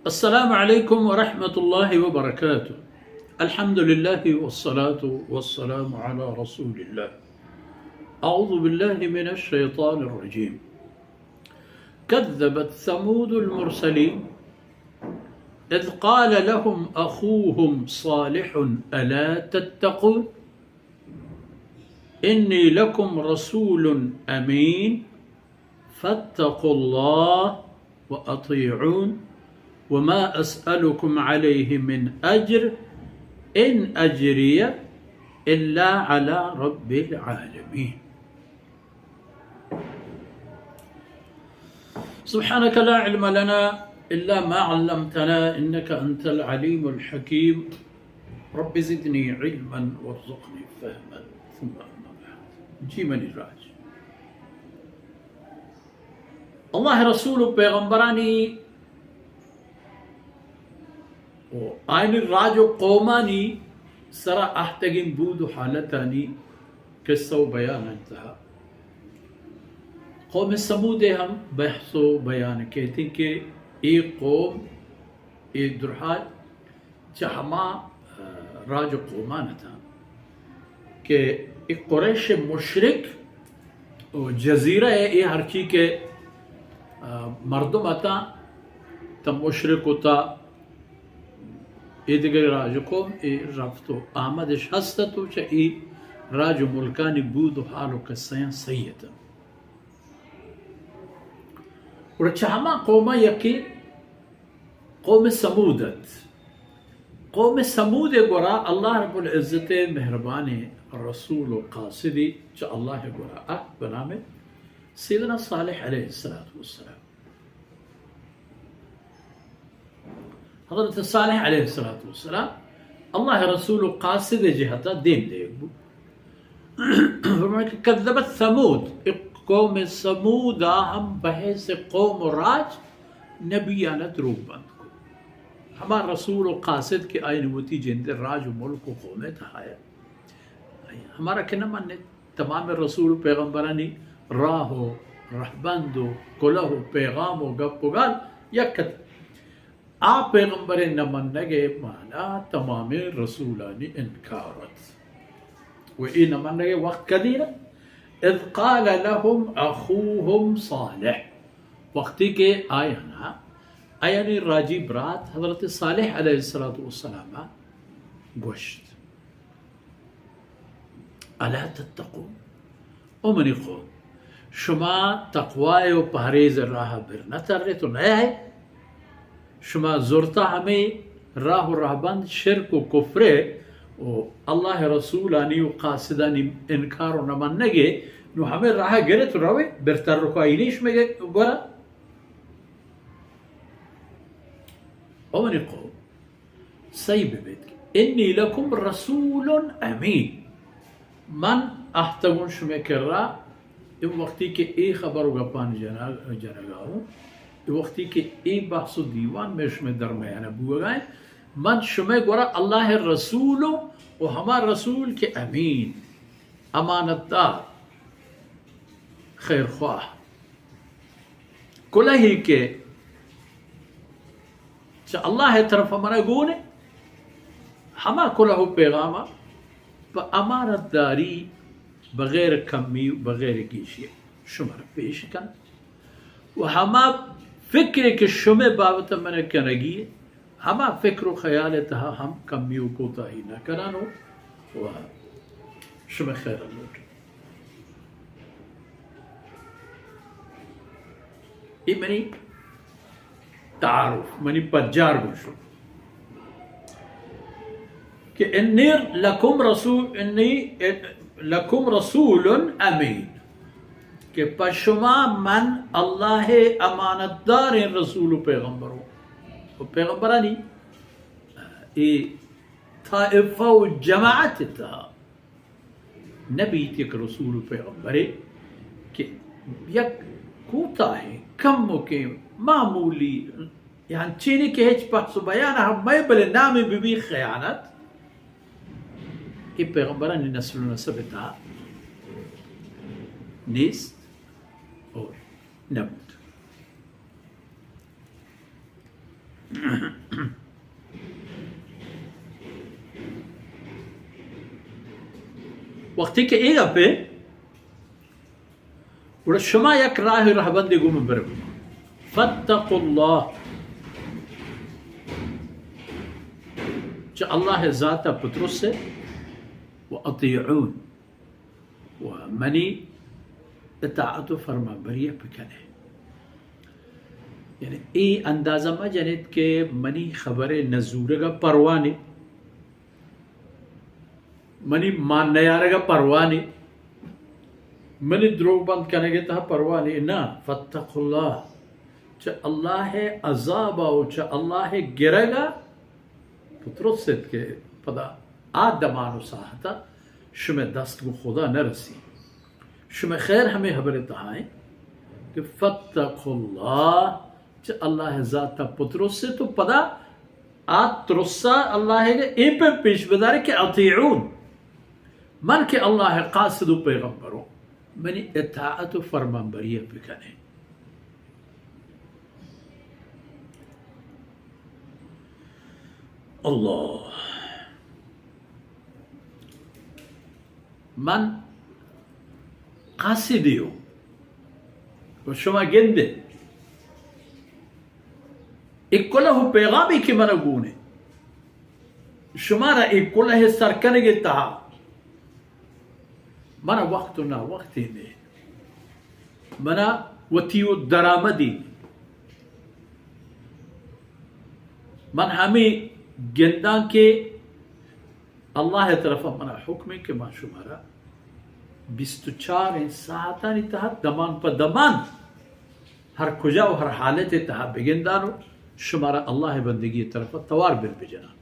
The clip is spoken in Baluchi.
السلام عليكم ورحمة الله وبركاته. الحمد لله والصلاة والسلام على رسول الله. أعوذ بالله من الشيطان الرجيم. كذبت ثمود المرسلين إذ قال لهم أخوهم صالح ألا تتقون إني لكم رسول أمين فاتقوا الله وأطيعون وما أسألكم عليه من أجر إن أجري إلا على رب العالمين. سبحانك لا علم لنا إلا ما علمتنا إنك أنت العليم الحكيم. رب زدني علما وارزقني فهما. ثم أما بعد. جی منی راج، اللہ رسول و پیغمبرانی و آیانی راج و قومانی سرا اہتگیں بود و حالتانی قصہ و بیان انتہا۔ قوم ثمود ہم بحث و بیان کہتے کہ اے قوم، اے درہا چہ ہما، آ، راج و قومان اتاں کہ اے قریش مشرک و جزیرہ اے ہرچی کہ، آ، مردم اتاں، تا مشرک و تا اے دگہ راج و قوم اے رفت و آمدش ہست ات و چہ اے راج و ملکانی بود و حال و قصہاں سہی اتاں۔ گڑا چہ ہما قوماں یکے قوم ثمود ات۔ قوم ثمود گورا اللہ رب العزت مہربانیں رسول و قاصدے چہ اللہ گورا ات بنام سیدنا صالح علیہ الصلوۃ والسلام۔ حضرت صالح علیہ الصلوۃ والسلام اللہ رسول و قاصد جہتا دیم دیگ بو۔ فرمائے کہ کذبت ثمود، اے قوم ثمودا ہم بحیث قوم و راج نبیانا دروگ بند کو۔ ہما رسول و قاصد کہ آیانی وتی جند راج و ملک و قوم تہا ات، ہمارا کہ نہ منت۔ تمام رسول و پیغمبرانی راہ و رہبند و کلہ و پیغام و گپ و گال یک ات۔ آ پیغمبر نہ منگ ء مانا تمامیں رسولانی انکار ات۔ و اے نہ منگ ء وقت کدی ات؟ اذ قال لهم اخوهم صالح، وقتی کہ آیانا، آیانی راجی برات حضرت صالح علیہ الصلوۃ والسلام گوشت، الا تتقون، او منی قوم، شما تقوی و پہریز راہ بر نہ ترت و نہ آئے؟ شما زرتا ہمے راہ و رہبند شرک و کفرے و اللہ رسولانی و قاصدانی انکار و نہ منگے، نو ہمے راہ گرت و روے، بر ترکائی نیش مگے گورا۔ او منی قوم، سہی بہ بیت کہ انی لکم رسول امین، من اہتگوں شمئے کرا، اے وقتی کہ اے خبر و گپان جنگ، جنگا ہوں، اے وقتی کہ اے بحث و دیوان میں شمئے درمیان بوگا ہیں، من شمئے گورا اللہ رسول و ہما رسول کہ امین، امانت دار، خیر خواہ، کلہی کہ چہ اللہ ء طرف ء منا گون ء، ہما کلہ و پیغام ء پہ امانت داری بغیر کمی و بغیر گیشی شمارا پیش کنت و ہما فکرے کہ شمئے بابت ء من کنگی ء، ہما فکر و خیال ء تہا ہم کمی و کوتاہی نہ کنان و، و شمئے خیر ء لوٹن۔ اے منی تعارف، منی پجار گوشو کہ انی لکم رسول، انی لکم رسول امین، کہ پہ شما من اللہ امانت داریں رسول و پیغمبروں، و پیغمبرانی اے طائفہ و جماعت تہا نہ بیت یک رسول و پیغمبرے کہ یک کوتاہیں، کمکیں، معمولی، یا انچینی کہ ہچ بحث و بیان ہم مئے بلے نامی بہ بی خیانت، کہ پیغمبرانی نسل و نسب تہا نیست اور نہ بوت۔ وقتی کہ اے گپے، گڑا شما یک راہ رہبندے گوں من بر بو۔ فاتقوا اللہ، چہ اللہ ذات ءَ بترسے، و اطیعون، و منی اطاعت و فرمانبری بکنے۔ یعنی اے اندازہ مہ جنیت کہ منی خبر نزورگ ءَ پرواہ نی، منی مان نیارگ ءَ پرواہ نی، منی دروگ بند کنگ ءِ تہا پرواہ نی۔ نہ، فاتقوا اللہ، چہ اللہ ءِ عذاب ءَ و چہ اللہ ءِ گرگ ءَ بترسیت کہ پدا آ دمان و ساعت ءَ شمئے دست گوں خدا نہ رسی۔ شمئے خیر ہمے ہبر ءِ تہا انت کہ فاتقوا اللہ، چہ اللہ ءِ ذات ءَ بترسے تو پدا آ ترس ءَ اللہ ءَ اے پہ پیش بدارے کہ اطیعون، من کہ اللہ ءِ قاصد و پیغمبروں، منی اطاعت و فرمانبری ءَ بکنے۔ اللہ، من قاصدے اوں و شما گندے، اے کلہ و پیغامے کہ من گون انت، شمارا اے کلہ ءِ سر کنگ ءِ تہا من وقت و نہ وقتے نے، من وتی و درآمدی نے۔ من ہمے گنداں کہ اللہ ءِ طرف ءَ منا حکم انت کہ من شمارا بیست و چار ساعتانی تہا دمان پہ دمان ہر کجا و ہر حالت ءِ تہا بگنداں و شمارا اللہ ءِ بندگی ءِ طرف ءَ توار بر بجناں۔